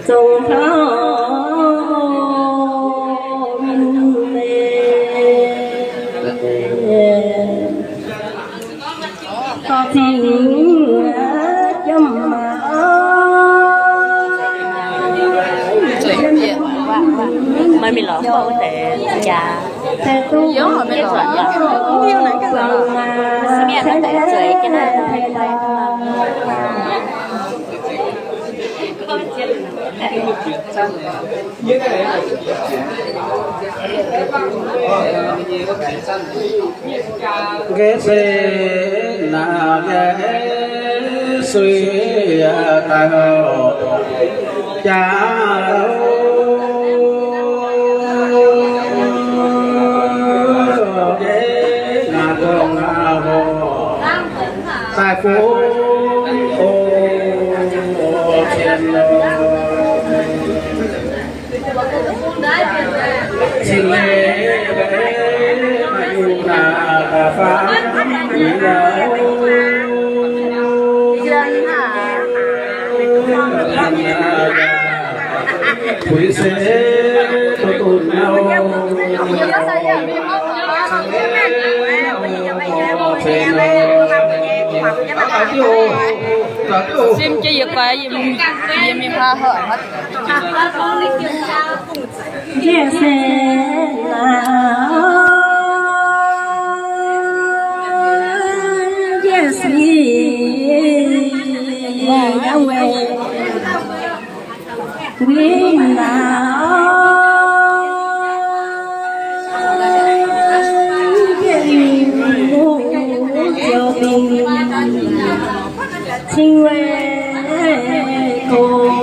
Dongh hlauv mienh leiz, dorh zingh jomc maah. Meih mingh lorz mbuo wuov deix jaax. Mienh naaiv deix zueiz jienv naaiv. Nqe se naaiv nyei sui daaih jaax. Nqe naaiv dongh naaiv hoc daaih fungx o, o, cien o. Cin leiz maiv yungh naaic da'faam yie lauh. Puix se duqv duqv nau. Sim jienv yietc guaix yiem, yiem mingh hlaax haaix. Njiec se, njiec se, yangh weic win naaic, njiec liuz ziouc mingh cing weic gox.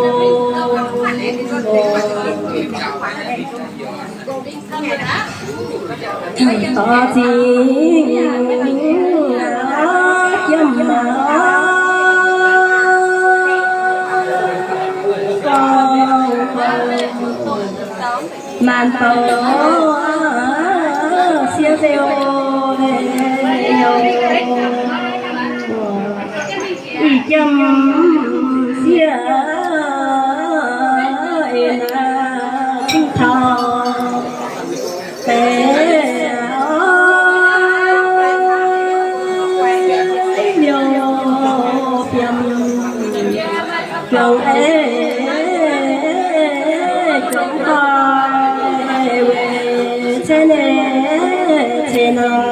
Dorh zingh jiem maah, maanc bouc sieqv liouh, ih jiem sieqv ei naaiv cing taux deix liouh biomv, biomv ei, biomv doic weic cen ei cin nor.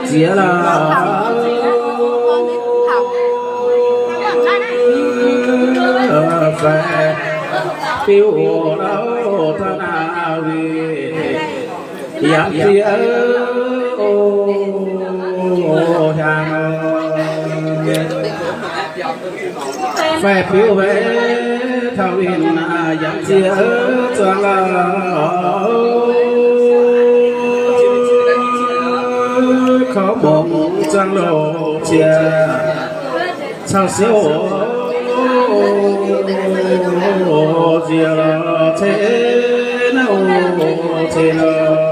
Ziex lorh faix biuv oc, lauh taux naaiv wuic. Yaac ziex o, hiaang faix biuv weic taux winh, yaac ziex zuangx lorh, korv mungz zuangx loz ziex. Caux siouv oc, ziex lorh ceix naaiv oc, ceix lorh.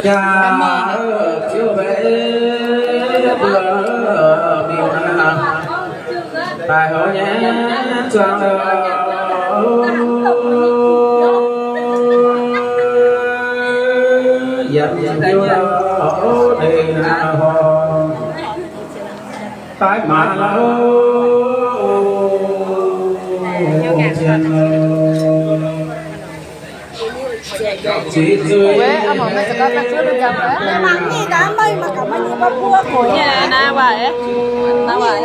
Jaa, ziouv mbuo mingh naaiv daaih houv nyei zuangx, yietc diuh deix naaiv horngh daaih maaz lauh. Weic, aa, mangc meih za'gengh maiv zuov duqv jangx. Naaiv waac, naaiv waac.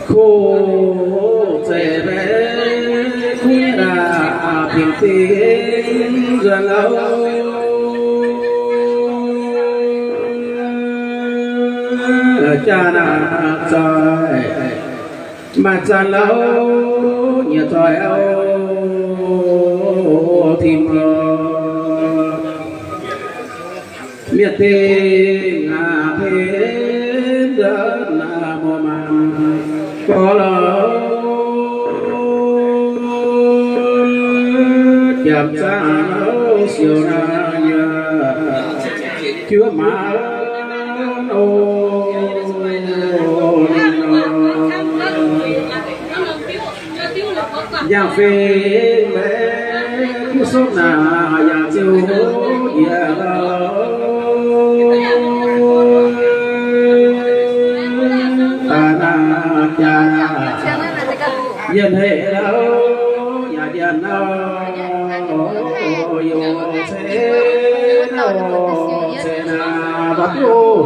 Kuv zeiz maiv kuv naaic bingx dingh nzuonx louh, jaa naaic zoih maaih zanc louh, nyiec zoih oc, tim oc. Mienh dingh aac, pen nduov naaic muoz-maanc gorx lorqc, jangx zaangv siouc naaic yaac juov maaz oc. Yangh fei maiv kuv sopv naaic yaac ziouc yie daaih naaic jaax, yienh hec louh yaac yienh louh, yaac ceix louh ceix naaic baac biouv.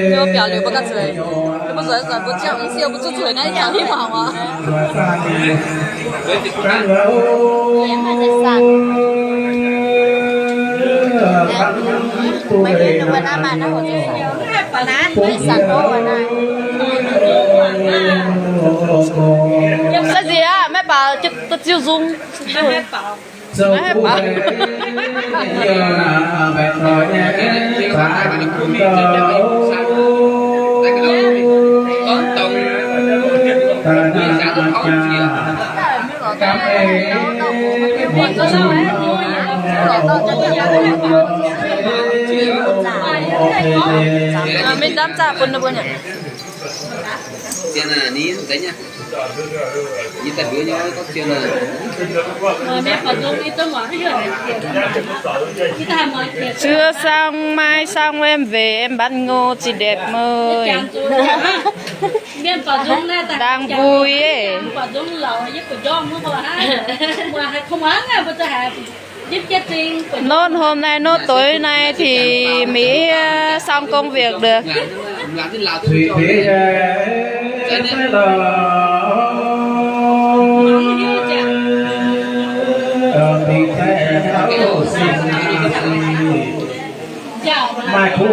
Mbuo biaux liuz mbuo ganh zueiz, mbuo zueiz zanc mbuo ziangh mv siou mbuo zuqc zueiz naaiv jangx hingv mangc oc. Sa nziex aqv, maiv baac ziux zung. Maiv daaih zaah bun ninh mbuo nyei. Zuov sang maaih sang wuov em weic em mbatv ngo zinh deix mei. Dangh mbui. Nôn hôm nay nô tối nay thì Mỹ, ơ, xong công việc được. Maaih kuv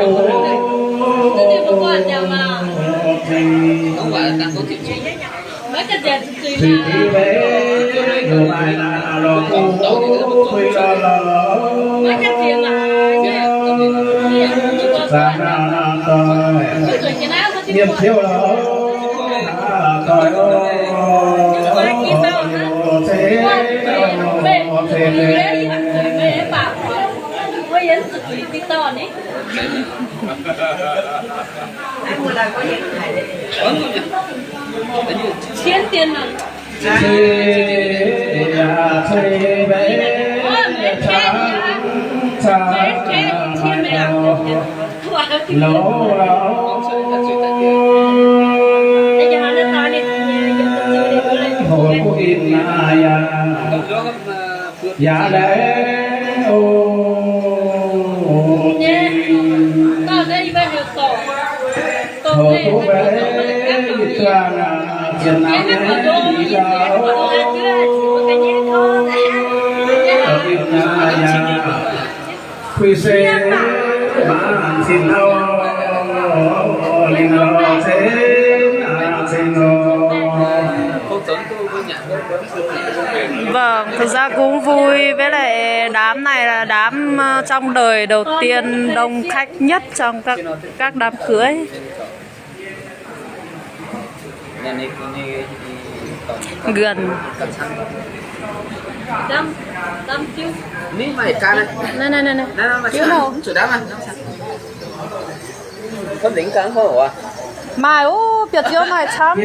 Vâng, thực ra cũng vui với lại đám này là đám, ờ, trong đời đầu tiên đông khách nhất trong các, các đám cưới. Gần. Này, này, này, này. Thiếu đâu? Mài, ô, biệt diêu mài chăm.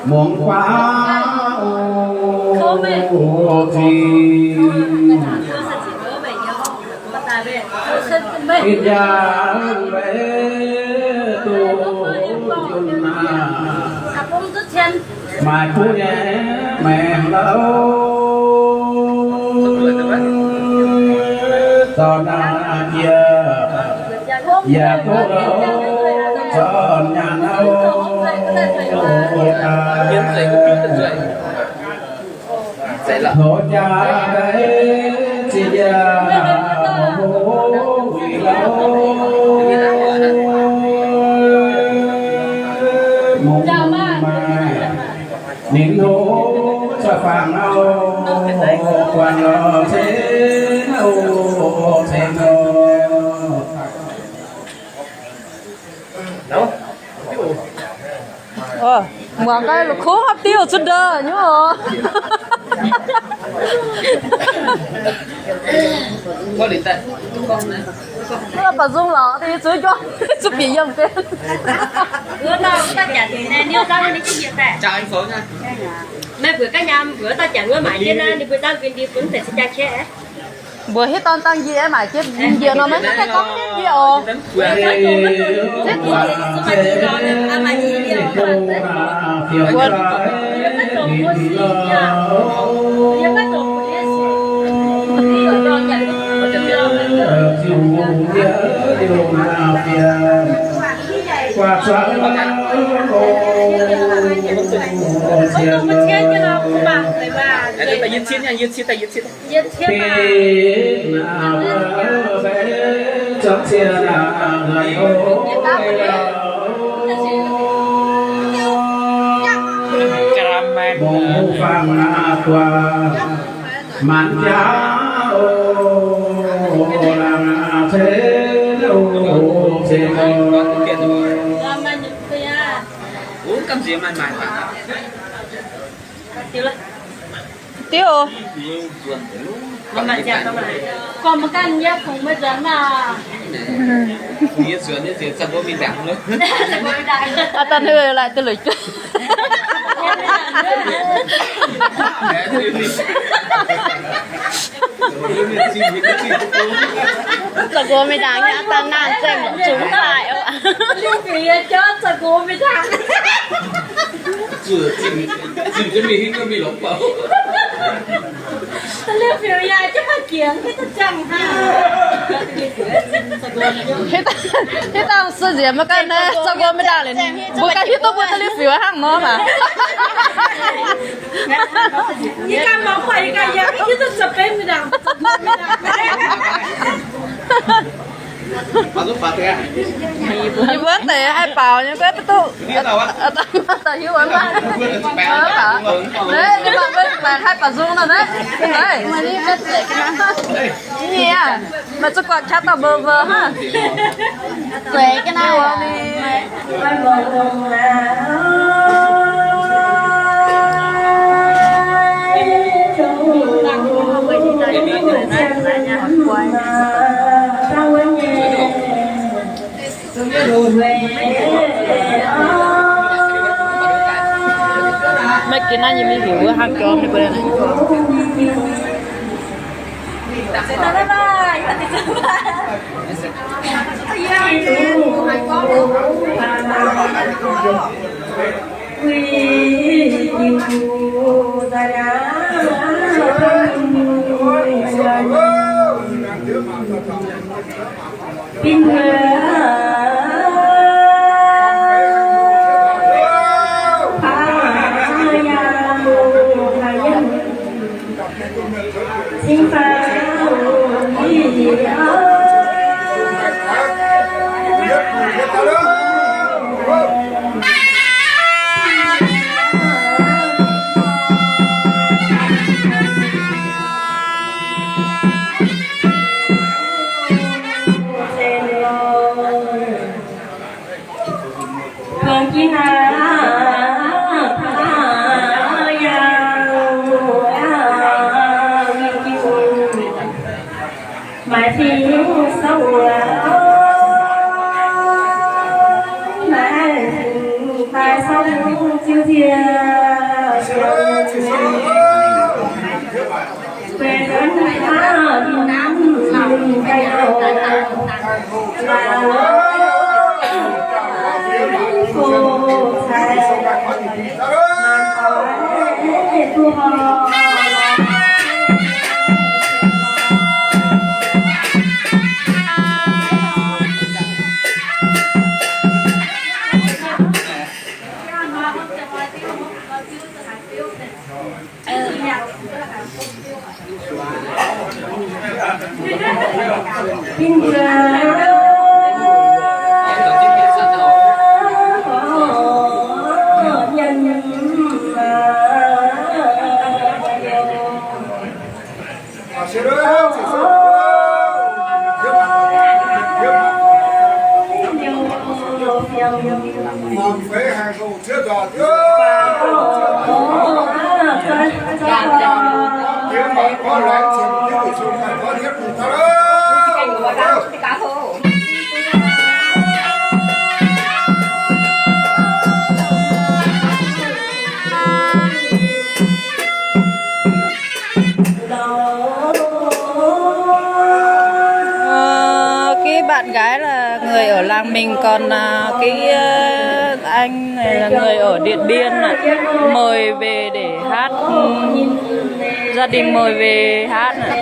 Muangx guaax o zingh, ih jaax mbuo duqv yunh maah, maaih kuv nyei maengx lauh. Dorn aqv jiex yaac duqv dorn nyaanh lauh. Hlo jaa deix zinh nyaanh hlo wuic lauh. Mungv maaih ninh hlo ca'fangx lauh, guanh lorz ceng lauh, ceng lauh. Muangx gaax la'kuqv hopv diuh zuqc ndorqc nyei oc. Mv baac nzung lorqc, da'nyeic zuqc njuov, zuqc bieqc yiem bienv. Meih mbuox gaax nyaam mbuox dauh janx wuov maaiz jienv naaiv, ninh mbuo dangh gin ndie bun deix cing jaa qiex. Mbuox hitv dorn dangh njiec maaiz jienv njiec nor maiv gaengh gorngv jienv njiec oc. Diuh. Gorngv maiv ganh nyei fungx maiv nzuonx maah. Aa, da'hnih laaix duqv luic jueiv. Zoux gux mingh ndaangc nyei, da'naanh zengc zungv daaih oc. Liuz fiuv yaac zoux mingh hingv mingh longc bouc. Liuz fiuv yaac jienv maaih jiex, hitv dangh sueih nziex maiv ganh naaiv, zoux gux mingh ndaangc liuz, mbuo ganh hiuv duqv mbuo da'liuz fiuv hnangv nor maah. Yie ganh mangc buatc yie ganh yaac hiuv duqv zoux benx mingh ndaangc. Yie mbuo deix haih baaux nyei, mbuo duqv da'hiuv wuov maah. Naaiv, yie mangc mbuo laengz haih baaux nzung nor naaiv. Naaiv, yie aac, maaih zuqc guatc qaqv dauh mbuo mbuo hnangv. Zueiz ga'naaiv. Maiv ginv naaiv nyei mingh heuc wuov hnangv jorm nyei mbuo. Maiv fingx sauv wuov, maiv fingx daaih sauv ziouv nziex. Ờ, cái bạn gái là người ở làng mình, còn, à, cái, ờ, anh này là người ở Điện Biên ạ. Mời về để hát, gia đình mời về hát ạ.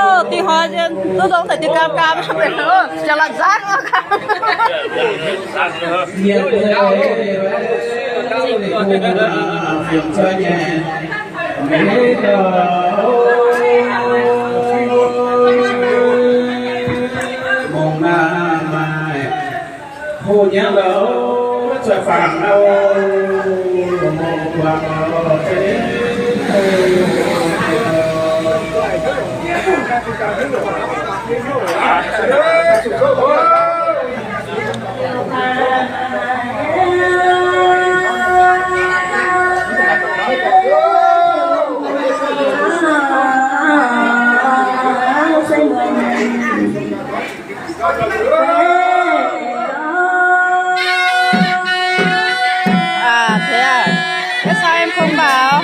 Ov, dih hnoi duqv dongh deix dih gaam gaam, jaa lanh nzangv oc. À, thế à? Thế sao em không bảo?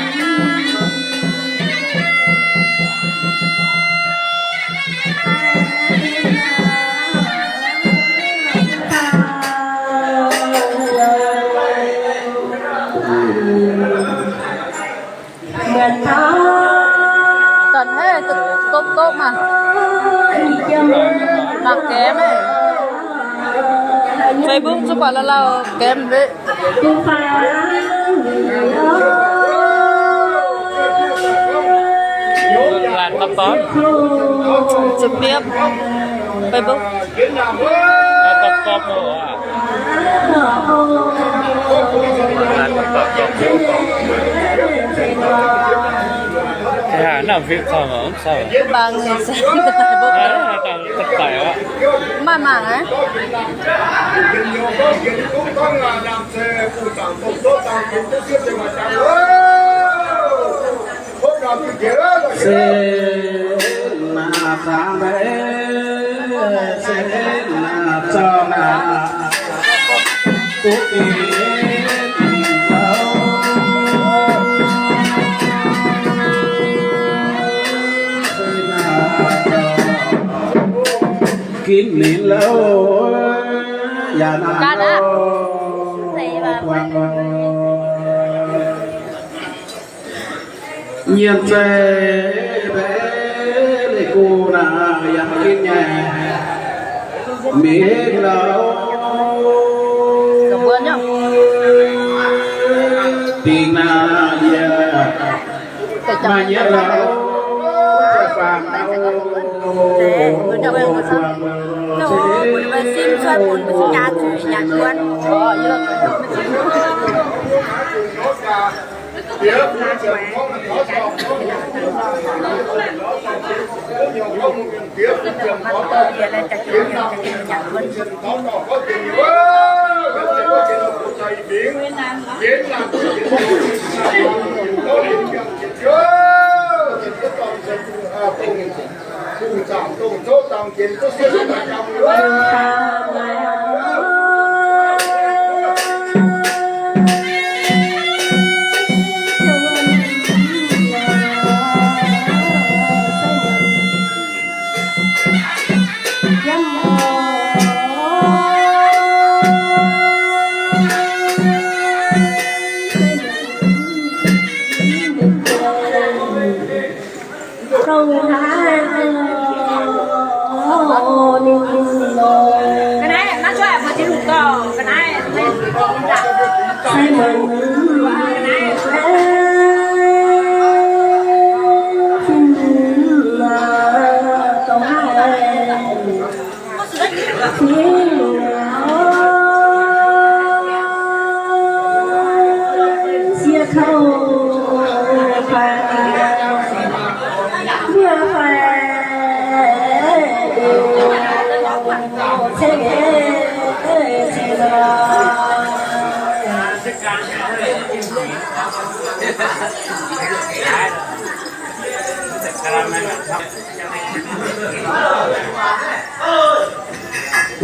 Tận thế, tụt cốc cốc mà. Nạp kém ấy. Facebook chứ quả là lào kém vậy. Trực tiếp Facebook. Thế hả, nó việc không mà không sao. Bằng người xem Facebook. Ờ, tao, tao tải á. Mãi mãi ấy. Sinh nạp tháng bảy, sinh nạp cho nạp quốc tế. Sinh nạp cho Ginv ninh louv yaac naaic louv buangh. Nyienz zeiv mbaeqc leiz-go naaic yaac ginv nyei. Mingh louv dingc naaic yie maaih nyei louv, faang louv.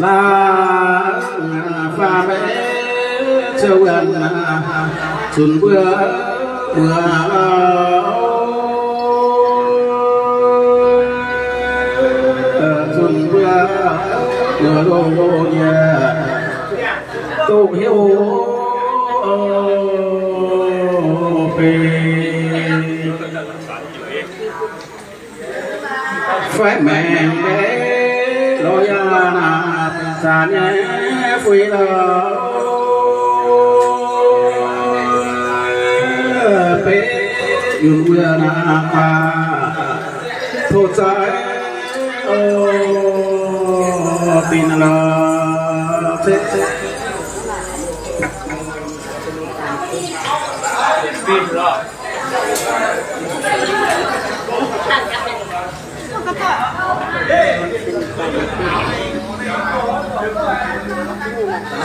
Laangz faam mbaeqc cuotv wuonh, zunc mbuo muoz, zunc mbuo muoz loz nyei, doqc hnyouv beiv. Fai maengc mbaeqc lorz yaac naaic zanc nyei fui lorz beiv yunc wuov naaic baac tov zaaix oc, dinh lorz ceix.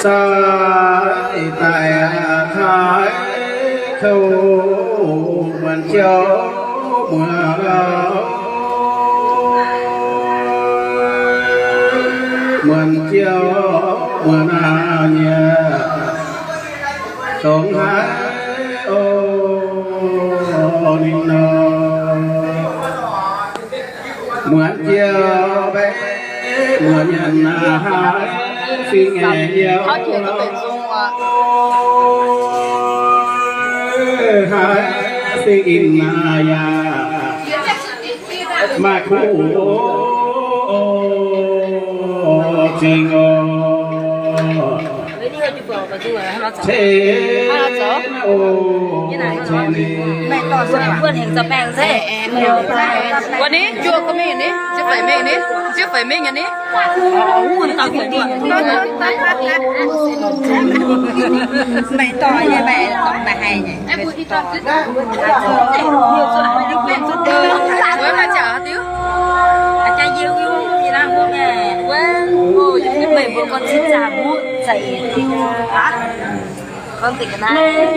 Zaaix daaih taaix kouv muonc jouv muoz lauh, muonc jouv muoz naaic nyei. Dongh haaix oc ninh nor, muonc jouv mbaeqc muonc nyanc haaix fingx aengx hnyouv, haaix fingx inh naaic yaac maaih kuv zingh oc. Cen oc, cen ninh. Wuov ni, juoqv gorngv mingh ni, ziex feix mingh ni, ziex feix mingh nyei ni. Maiv dorh nyei, maiv dorh, maiv haih nyei. Wuov maaih jaax diuv. Wuov, meih mbuo gorngv cin zaangc muqv za'eix diuv. Gorngv za'eix ga'naaiv.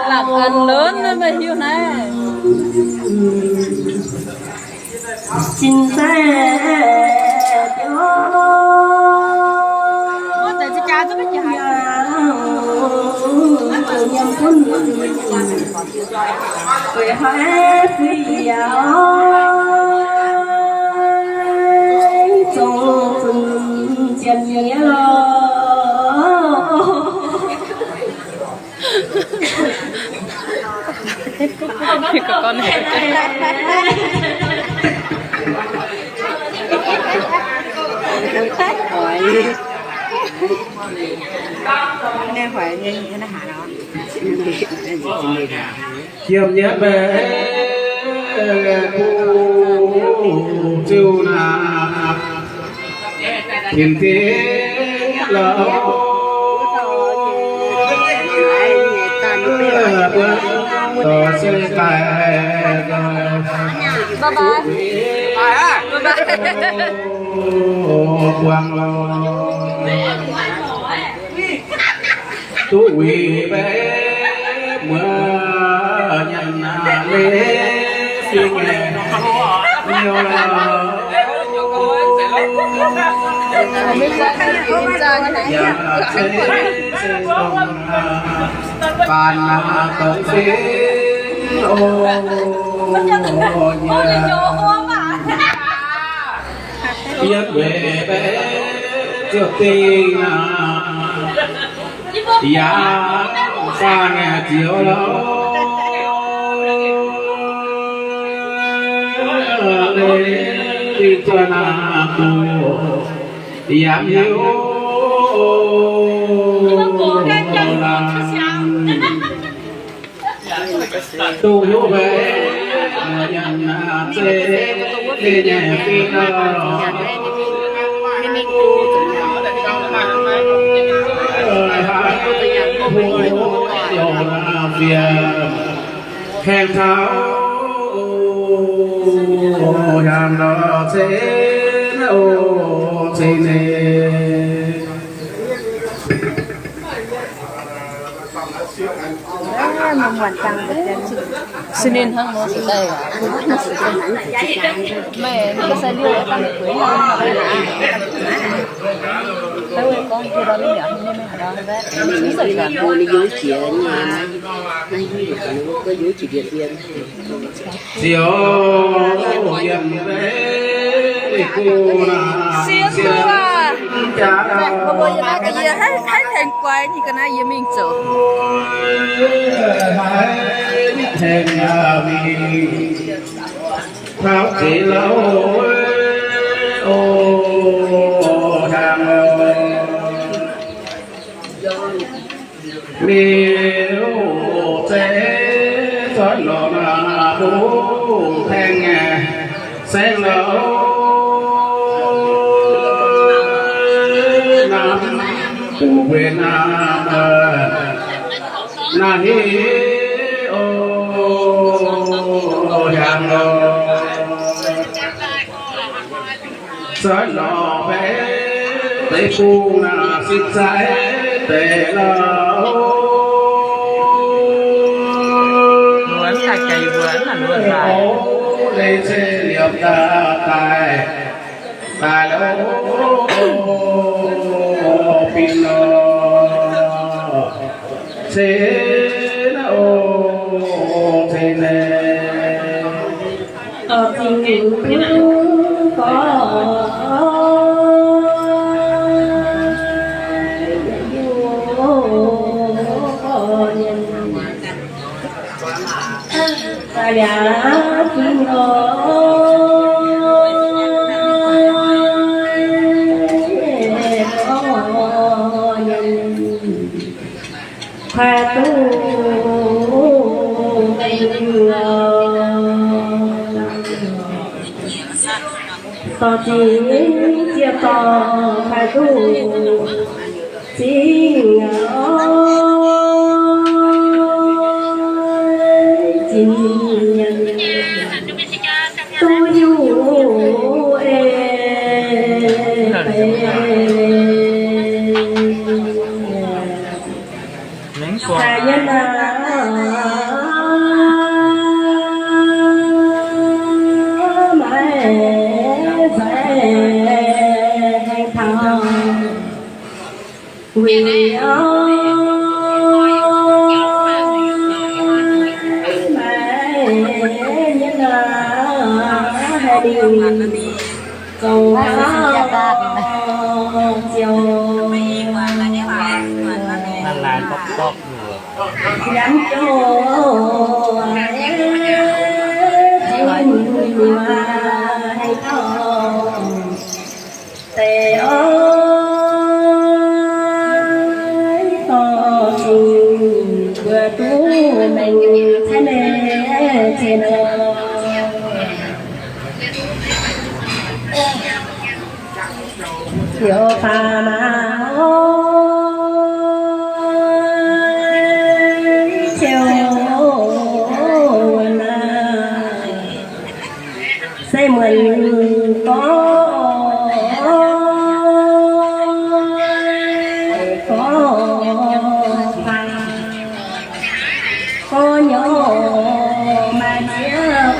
Lamh ganh lonv maiv hiuv naaiv. Cin zaangc diuv. Weic haaix fui yaac Nyei lorqc. Jiem nyei mbaeqc kuv ziu naaic, tin diev lorqc, buonv dorh se daaih. Bye bye. Bye bye. Buangh lorqc. Duqv wuic mbaeqc muoz nyanc naaic leiz fingx nyei miuc lorqc. Yaac zeiz se dongh baanh naaic dongh fingx oc nyei. Yiem weic mbaeqc ziouc dingh naaic, yaac faanh ziouc lorqc. Leiz zuoqv naaic buoz yaac mv hiuv laangz. Dongh hnyouv mbaeqc nyanc naaic zeiz nyei fingx lorqc. Fiev haengh taux hnyangx lorqc, cen oc, cen ninh. Sin ninh hnangv nor se daaih. Meih, meih se liouh dangh gueix hnangv nor. Daaih wuov gorngv hieh ndau mingh yaac mv mengh ndau, mv zeiz gaax. Ziouc yiem mbaeqc guv naaic, sieqv duqv jaax, mbuo yiem naaiv ga'yie haih, haih tengx guai nyei ga'naaiv yie mingh zoux. Haih tengx mingh taux ziex lauh, o, hnyangx oc. Liuz zeiz cuotv lorqc naaic bungx tengx saeng lorqc, namx bungx mbuo naaic, naaic heh, o, hnyangx lorqc. Cuotv lorqc mbaeqc deix bung naaic, sipv zaaix deix lorqc. Leiz se liepc daaih, daaih lorqc, bin lorqc, cen oc, cen naaic. Oc, zingh duqv gorngv, daaih liangx zingh oc, gorngv, kuaaiv duqv mengh. Dorh zingx jiex dorh kuaaiv duqv zingh oc, zingh duqv hiuv ei deix. Daaih nyei naaic, maiv zeiz haengh taux wuic oc. Maiv nyei naaic, haih mingh zoux Janx jouv, Ziouv ninh haih dorh, deix oix dorh zuqc mbuo duqv mengh cien leiz cien nor. Ziouv faam maah, Ziouv naaic se muonc gorx gorx faam, gorx nyorx maaih ziex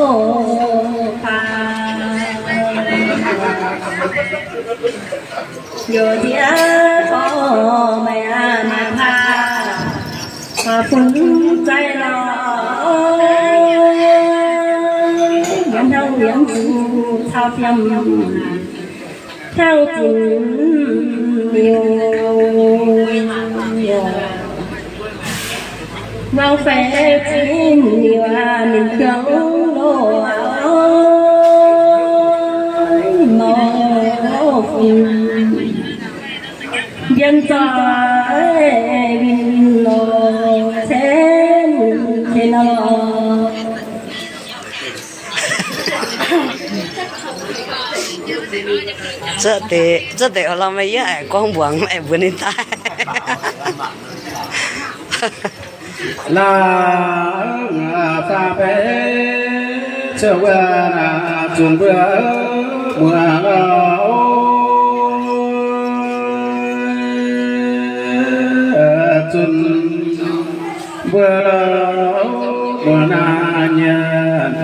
oix faam. Liouh ndiev gorx meih aac, maaih hlaax, hlaax fun zaiv lorqc. Yiem hnangv yiem zuqc cau fiem, hnangv zinh miuc. Nangv fai zinh miuc ninh jangx loz-mouc fun. Mbien zoih win loz cen cen nor. Zuov deix, zuov deix oix lorz meih yie aengx gorngv mbuangz aengx mbuox ninh daaih. Laangz faam baeqv cuotv wuov naaic zunc mbuo muoz, zunc mbuo muoz naaic nyanc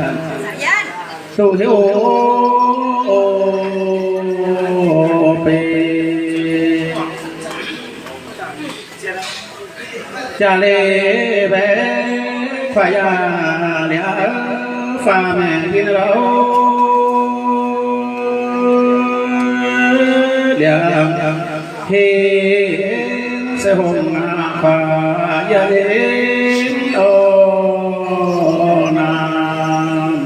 duqv hnyouv beiv. Jaax leiz mbaeqv kuaaiv yaac liangx faam maengx hinh louc, liangx hinh se hungh kuaaiv yaac liangx oc naamh.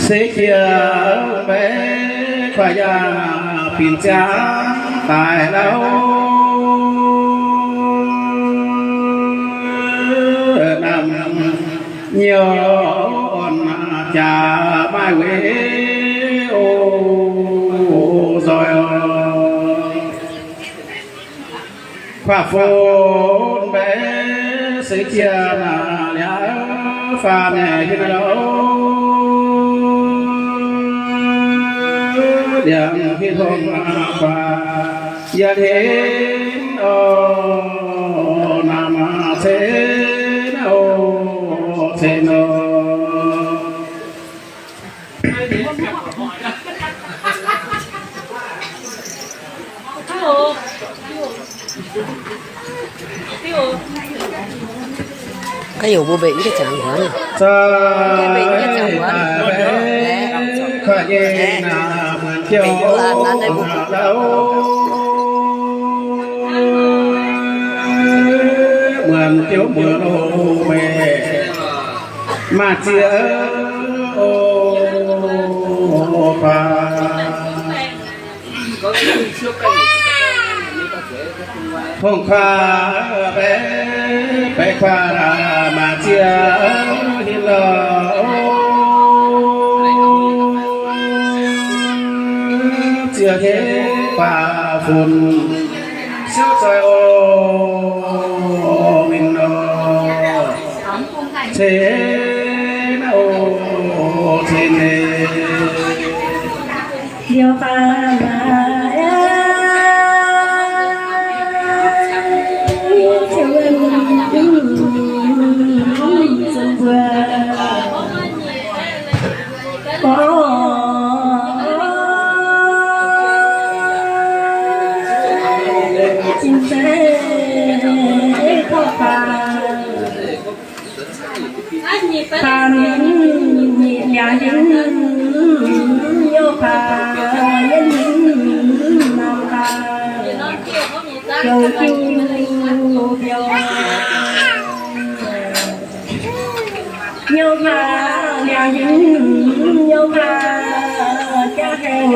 Se jiex mbaeqv kuaaiv yaac binc ziangx daaih lauh, naamh nyouz orn jaax maaih weic oc nzoih oc. Kuaaiv fun mbaeqv se jiex naaic liangx faam maengx hinh louc, liangx hinh hungh kuaaiv yaac liangx oc naamh cen oc cen oc. Kaav youc mbuo mbenc mv gaengh jangx wuonv. Mbuo mbenc mv gaengh jangx wuonv. Mbenc wuov laanh naaiv mbuo Muonc biouv mbuo loz-meic maaih ziex oc kuaaiv. Hungh kuaaiv baeqv, baeqv kuaaiv maaih ziex hinh louc, ziex hinh kuaaiv fun siouv zoih oc win oc. Cen oc cen. Liouh faam maengx zunc mbuo gorngv zinh zeiv korv faam. Faam mienh nyic liangx hinh, youh faam mienh hinh Zoux jiu biaux, nyouv mbac liangx hmz, nyouv mbac jaav hengx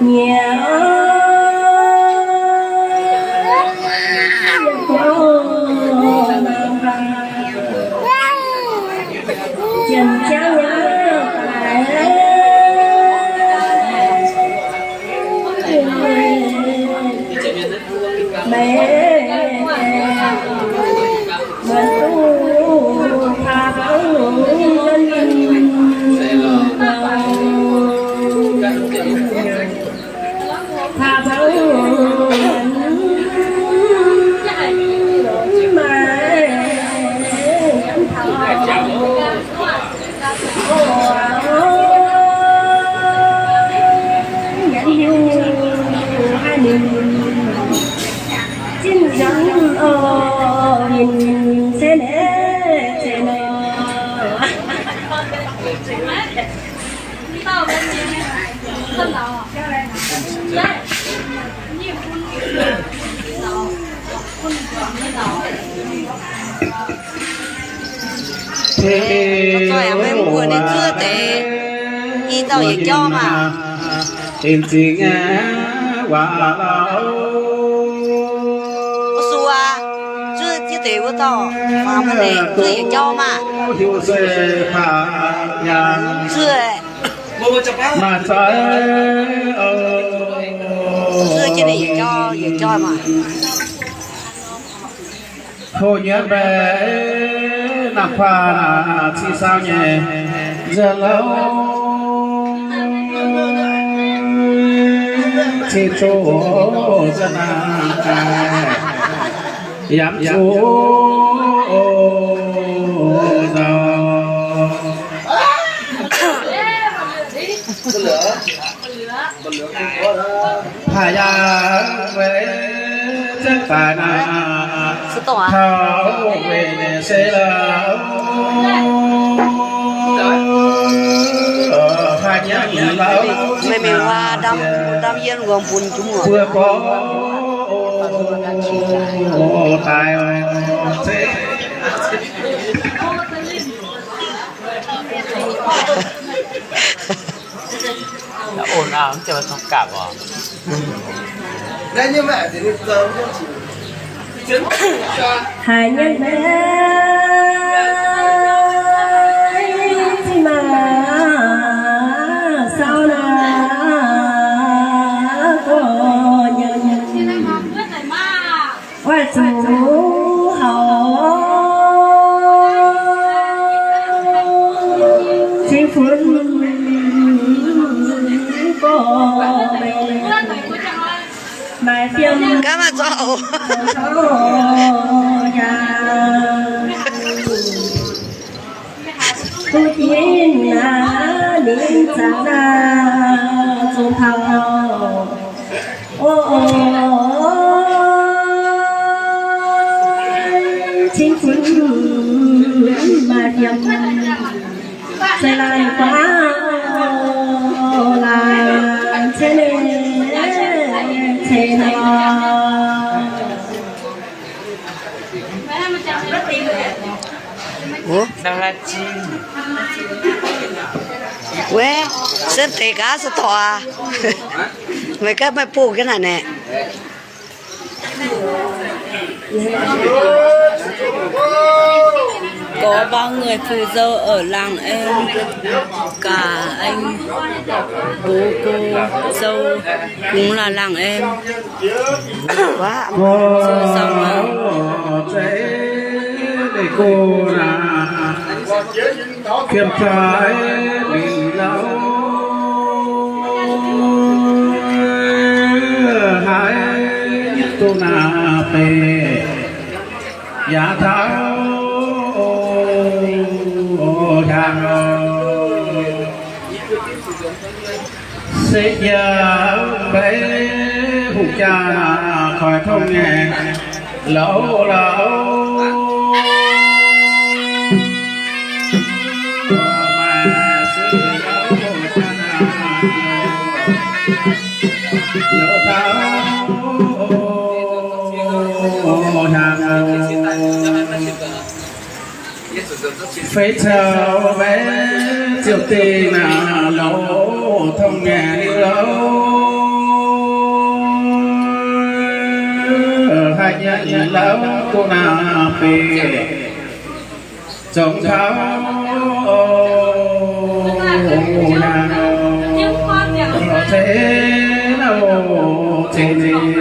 nyiex, yie gorngv mangc mangc, janx jangv nyei daaih. Maiv, maiv duqv paav bangv, paav bangv, maiv, maiv taux. Nyanc hiuv haaix ninh zinh nzanc oc, ninh se naaiv se nor. Mbuo zoih maiv mbuo ninh zuov deix, i dauh yietc jauv maah. Wuov sua, zuov jienv deix wuov dauh, faaux maiv deix, zuov yietc jauv maah. Zuov, zuov jienv deix yietc jauv, yietc jauv maah. Hoh nyuoz mbaeqc naamh kuaah naaic cing saau nyei nzuonx louh, cing zoqc nzuonx naaic, yaac mv zuqc nzauh. Haaix yaac weic zengv daaih naaic, taux weic se lauh, haaix nyungc lauh, meih mingh waac ndamv, ndamv yie wuom bun juv muoc. Mbuo gorngv daaih se ồn ào, mv zeiz tong gapv oc. Haaix nyungc maiv zinh maac saau naaic gorx nyei. Oix zuqc houc cing-fun gorx-mienh maaih fiem gaax maaih zoux hnyangx. Duqv jiex naaiv ninh zaangc naaiv zungh taux. O, o, cing-fun maaih fiem, se laanh guaav laanh ceix nyei ceix nor. Wuov, se deix gaax se dorc aac. Meih gaax meih bungx jienv naaic naeqc. Có bao người phù dâu ở làng em, cả anh bố cô dâu cũng là làng em. Quá. Sư Sông à. Fiem fai mingh lauh, haiz duqv naaiv beiv yaac taux hnyangx. Se jiex beiv hungh jaa koi tongv nyei lauh lauh. Feix caux maiv ziouc dingh naaic loz tong ngaengc liuz, haaix nyungc lauh duqv naaic bieqc zongx taux naaic, ceix lauh ceix ninh.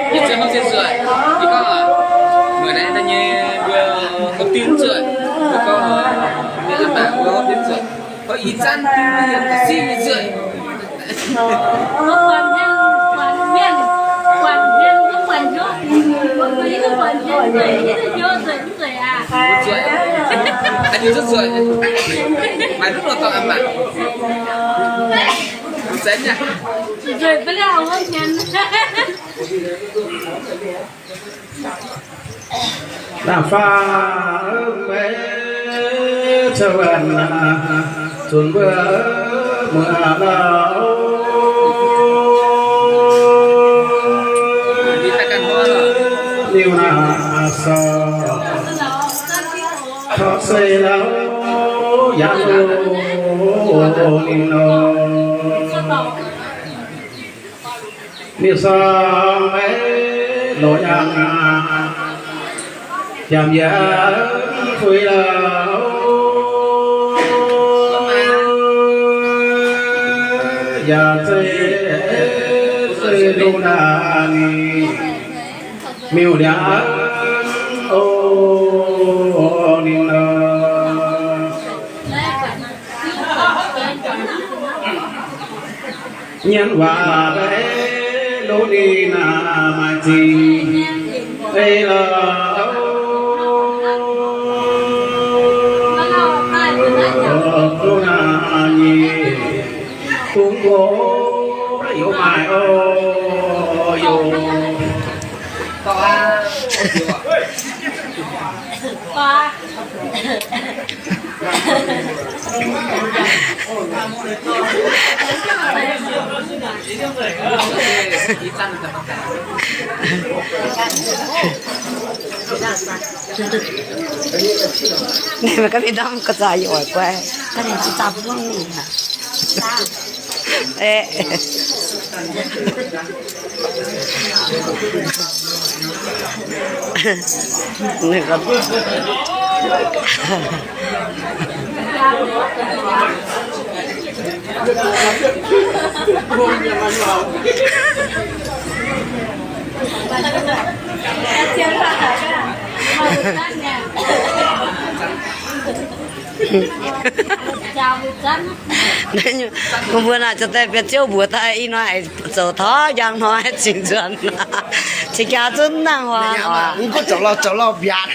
Ih zanc hnangv se nzueic, ih gorngv meih naaiv da'nyeic mbuo ga'din nzueic, mbuo gorngv mienh mangc mbuo ga'din nzueic, ih zanc mbuo yiem ga'sin nzueic. Nzueic, nzueic, nzueic, nzueic. Naaiv faah maiv cou wuonh zunc mbuo muoz lauh, liuz naaiv sorc taux se lauh yaac loz ninh nor. Liuz sorng maiv loz yangh aqv, yaac yaac fui lauh, yaac zeiz zeiz lungh naaic ninh miuc liangx oc ninh nor. Nyanc waac baeqc loz ninh maaih zingh ei lorqc. Loz naaiv nyic bung oc, youz maaih oc, youz. Ninh mbuo ganh mingh ndamv ga'zaax yie oix guai. Mbuo naaic zoux daaih biauv-ziouv mbuox daaih ih hnoi zoux taux njang hnoi cingx nzuonx. Cingx jaax zunv nangh huaang oc. Mv gunv zoux lauh zoux lauh mbiaatc.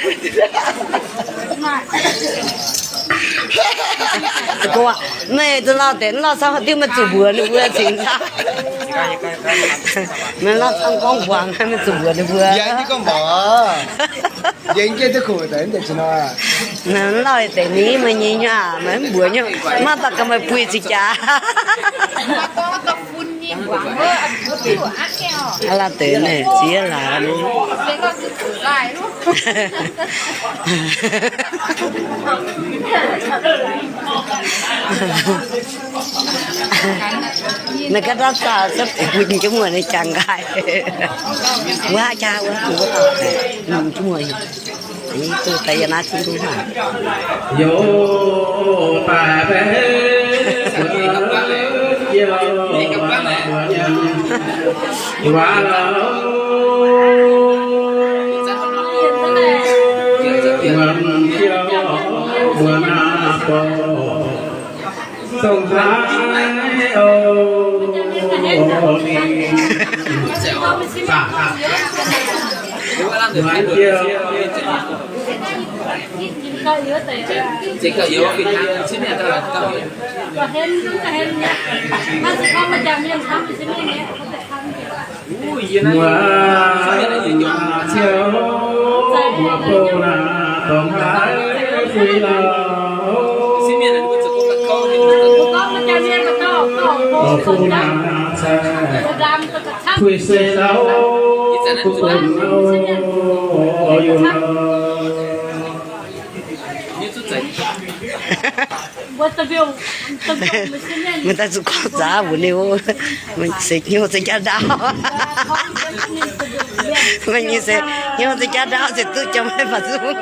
Meih zunv lauh deix lauh camv diuv meih zuqc mbuox ninh mbuo cingx daaih. Meih lauh camv gorngv buangc meih zuqc mbuox ninh mbuo. Lauh deix ni meih nyei nyuoqc, meih mv mbuox nyei, maiv daaih ganh meih buih cingx jaax. Aav, lauh deix naaic ziex laaix ni. Naaiv gaax ndaauv zaah, bun jienv muoz ninh jangx nqaai. Wuov jaa wuov, wuov dauh, jienv muoz. Yie duqv daaih yie naaiv zungv duqv haic. Youz daaih baeqc mbuo nyanc, waac lauh, wuonh jiouv mbuo naaiv borc. Dongh haaix oc, ninh zaangc, muonz jiouv. Muonz jiouv, mbuo bou naaic dongh haaix fui lauh. Bou naaic cai fui se lauh, duqv bun lauh, yungh lauh. Meih daaih zuqc gorngv zaqc mbuox ninh, meih se hnyouv se jaax ndaauv. Meih nyei se hnyouv se jaax ndaauv se duqv jiem maiv faaux zungv.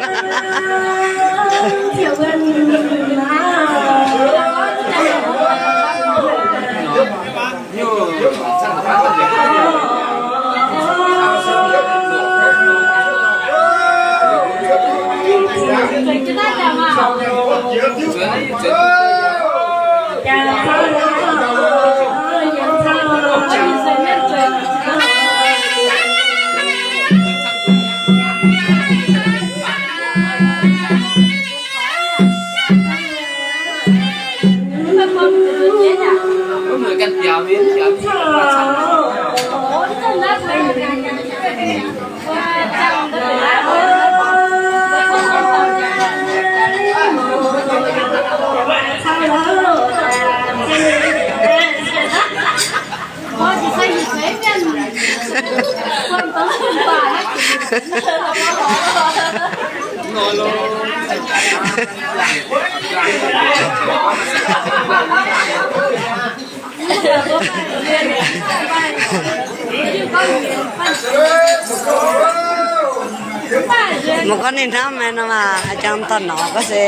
Mbuo gorngv ninh hnamv maiv nor maah, jangx dorn-norqc gorngv se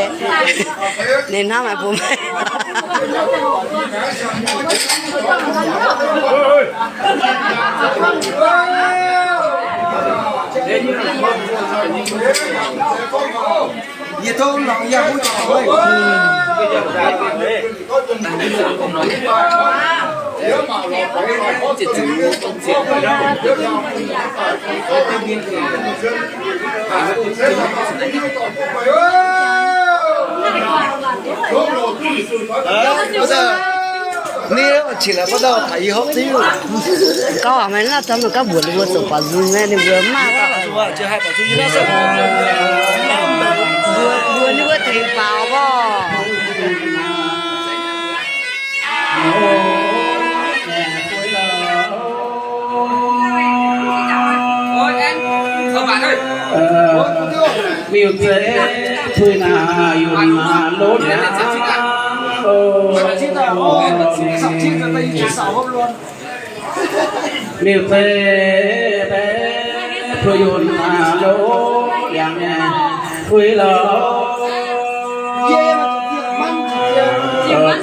ninh hnamv maiv bun maiv. Ninh qiex laaix baav dauh taux i hopv diuv. Gauv aqv, maaih naaiv taux meih gauv mbuox ninh mbuo zoux baaux nzung naaiv, ninh mbuo mv maaih dauh. Mbuox ninh mbuo tengx baaux oc. Miuc-zeiv puix naaic yunh lov liangx. Miuc-zeiv puix yunh lov liangx, puix lorz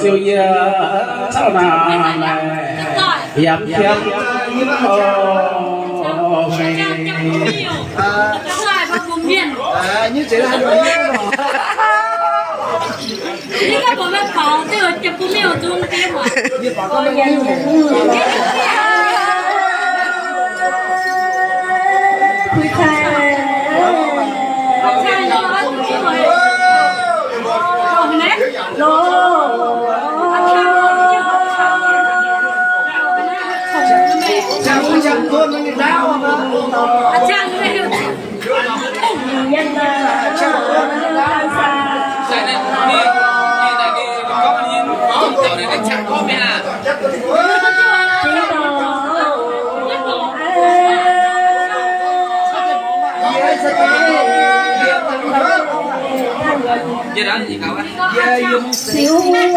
ziouc yie caux naaic yaac qiemx oc. Nyiemc fungx meih,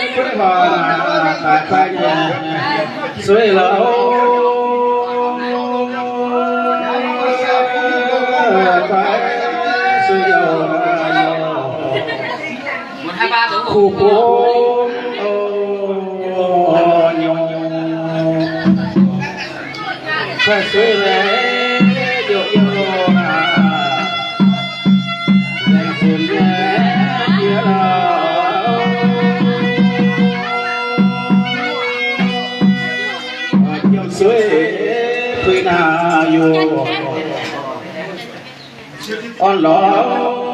fai hnoi daaih fai nyei, sueih lorz, fai sueih youh, kuv bung, o, nyungc. Fai sueih meih, youh youh aac, laengz zunc nyei yie lorz. Nyiemc sueih puix naaic youh. Orn lorz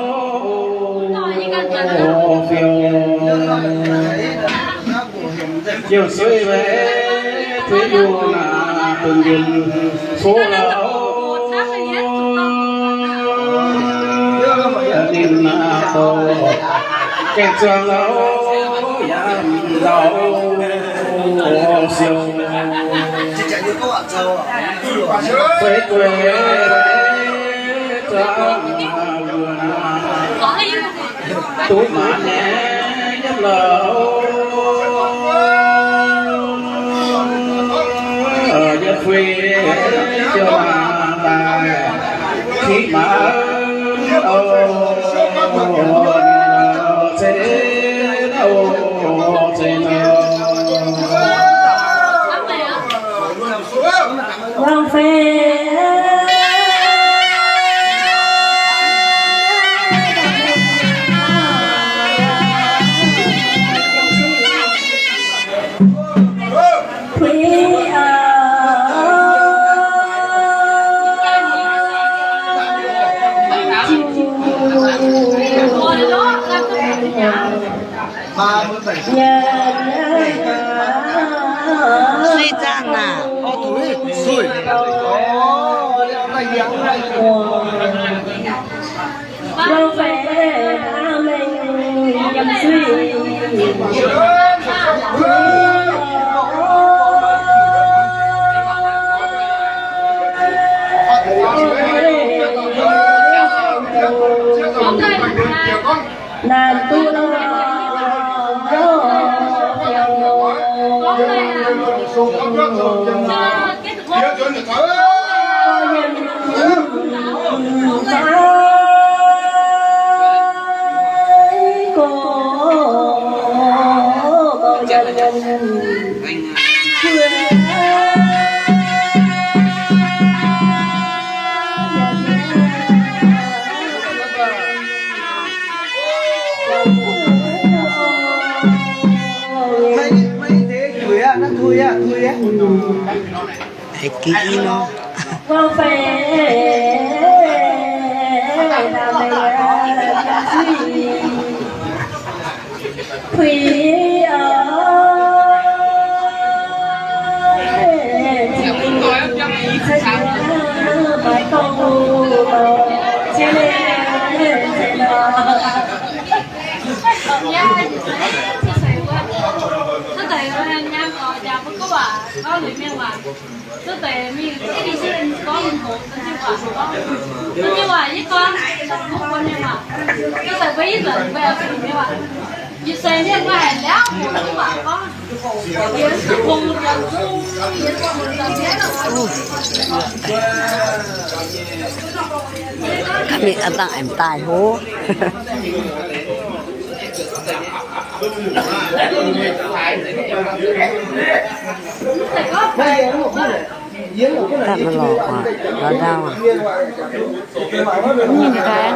fiou, jiouh sueih weic tuix yungh naaic, bun yungh fuqv lorz. Ninh naaic doqc gaengh zuangx lorz, yaac lorz siou. Feix gueix zuangx duqv maanc nyei yiem lorz, yiem feix Mingh a'dangh aengx daaih hlo. Daaih maiv lorz oc, lorz ndau aqv. Mingh daaih.